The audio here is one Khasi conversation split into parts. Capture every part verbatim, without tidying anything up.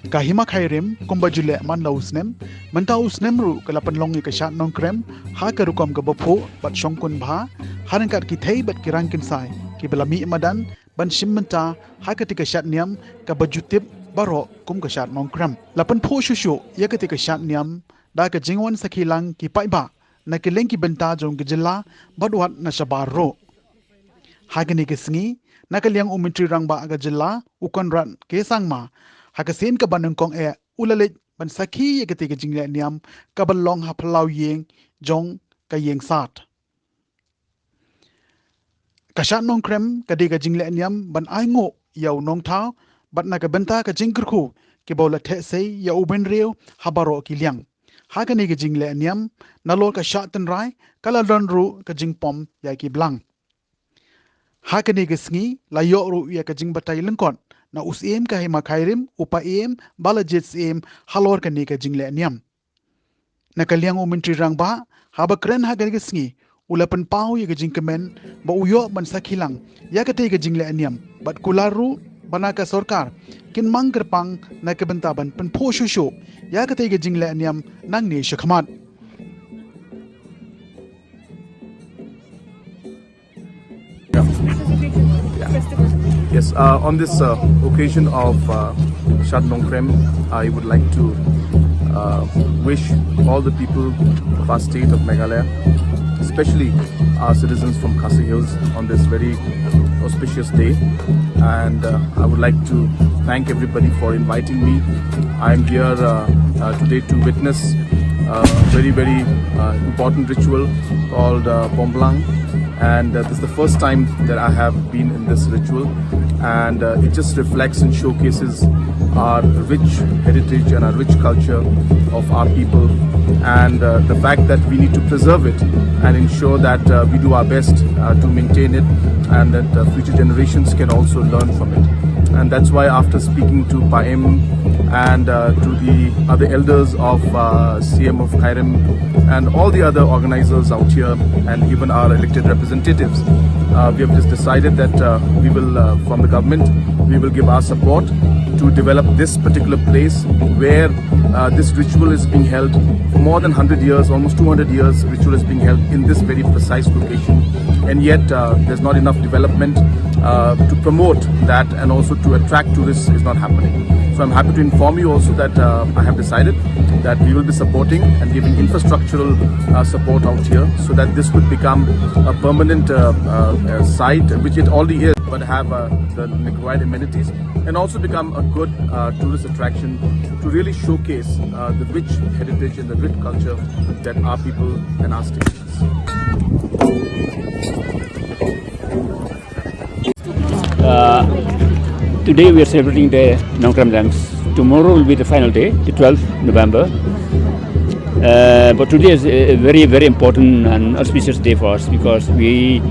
Ka Hima Khyrim kumba ju leh man la u snem, mynta u snem ruh ka la pynlong ïa ka Shad Nongkrem ha ka rukom kaba phuh bad shongkun bha, ha ryngkat ki thei bad ki rangkynsai kiba la mih madan ban shim bynta ha katei ka shad niam kaba ju tip baroh kum ka Shad Nongkrem. La pynphuh shuh shuh ïa katei ka shad niam da ka jingwan sakhi lang ki paidbah na kylleng ki bynta jong ka jylla bad wat na shabar ruh. Ha kane ka sngi, na ka liang u Myntri Rangbah ka jylla, u Conrad K Sangma, ha ka sien kaba nyngkong eh u la leit ban sakhi ïa katei ka jingleh niam kaba long ha phyllaw ïing jong ka Ïing Sad. Ka Shad Nongkrem ka dei ka jingleh niam ban ainguh ïa u nongthaw bad na ka bynta ka jingkyrkhu kiba u la theh sei ïa u bynriew ha baroh ki liang. Ha kane ka jingleh niam, nalor ka shah tynrai ka la don ruh ka jingpom ïa ki blang. Ha kane ka sngi la ïoh ruh ïa ka jingbatai lyngkot na u Syiem ka Hima Khyrim, u Paiem Balajied Syiem, halor kane ka jingleh niam. Na ka liang u Myntri Rangbah, haba kren ha kane ka sngi, u la pynpaw ïa ka jingkmen ba u ïoh ban sakhi lang ïa katei ka jingleh niam bad kular ruh ba na ka sorkar kin mang kyrpang na ka bynta ban pynphuh shuh shuh ïa katei ka jingleh niam nangne shakhmat. Yeah. Yeah. Yes, uh, on this uh, occasion of uh, Shad Nongkrem, I would like to uh, wish all the people of our state of Meghalaya, especially our citizens from Khasi Hills, on this very auspicious day. And uh, I would like to thank everybody for inviting me. I'm here uh, uh, today to witness uh, a very, very uh, important ritual called uh, Pomblang. And uh, this is the first time that I have been in this ritual. And uh, it just reflects and showcases our rich heritage and our rich culture of our people. And uh, the fact that we need to preserve it and ensure that uh, we do our best uh, to maintain it and that uh, future generations can also learn from it. And that's why, after speaking to Paem and uh, to the other elders of uh, Syiem of Khyrim and all the other organizers out here and even our elected representatives, uh, we have just decided that uh, we will, uh, from the government, we will give our support to develop this particular place where uh, this ritual is being held for more than one hundred years, almost two hundred years, ritual is being held in this very precise location. And yet, uh, there's not enough development uh, to promote that and also to attract tourists is not happening. So I'm happy to inform you also that uh, I have decided that we will be supporting and giving infrastructural uh, support out here so that this could become a permanent uh, uh, uh, site, which it already is, but have uh, the required amenities and also become a good uh, tourist attraction to really showcase uh, the rich heritage and the rich culture that our people and our state has. Uh, today we are celebrating the Nongkrem dance. Tomorrow will be the final day, the twelfth November. Uh, but today is a very, very important and auspicious day for us because we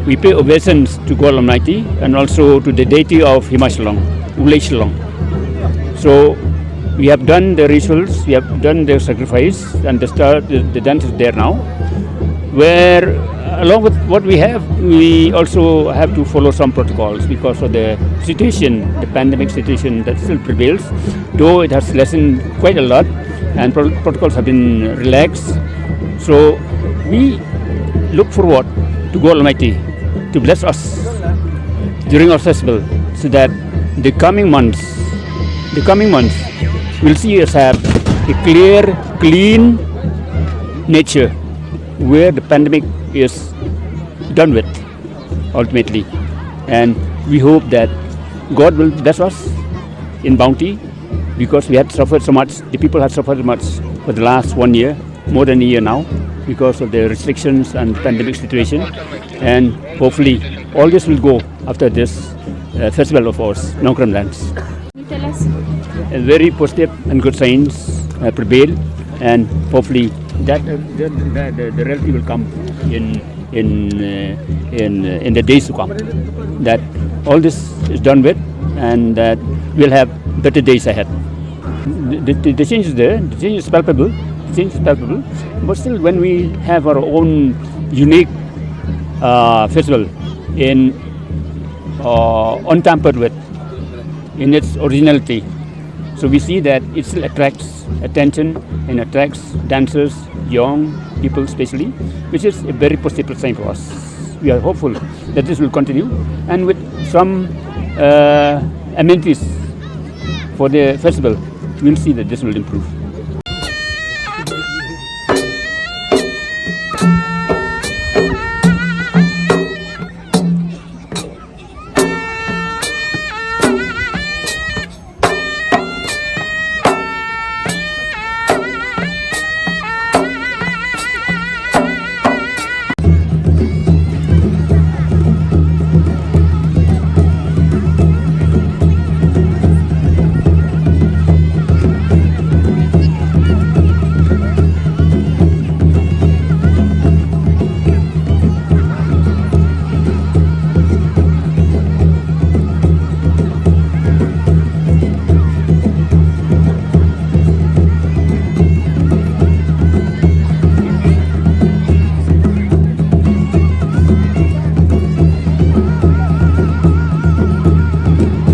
we pay obeisance to God Almighty and also to the deity of Hima Shillong, Ulei Shillong. So we have done the rituals, we have done the sacrifice, and the, star, the, the dance is there now. Where, along with what we have, we also have to follow some protocols because of the situation, the pandemic situation that still prevails, though it has lessened quite a lot and pro- protocols have been relaxed. So we look forward to God Almighty to bless us during our festival so that the coming months, the coming months will see us have a clear, clean nature where the pandemic is done with ultimately. And we hope that God will bless us in bounty because we had suffered so much, the people had suffered so much for the last one year, more than a year now, because of the restrictions and pandemic situation. And hopefully, all this will go after this uh, festival of ours, Nongkrem Dance. Can you tell us? A very positive and good signs uh, prevail, and hopefully that uh, the, the, the reality will come in in uh, in uh, in the days to come. That all this is done with, and that we'll have better days ahead. The, the, the change is there. The change is palpable. The change is palpable. But still, when we have our own unique uh, festival in uh, untampered with in its originality, So we see that it still attracts attention and attracts dancers, young people especially, which is a very positive sign for us. We are hopeful that this will continue, and with some uh, amenities for the festival, we'll see that this will improve.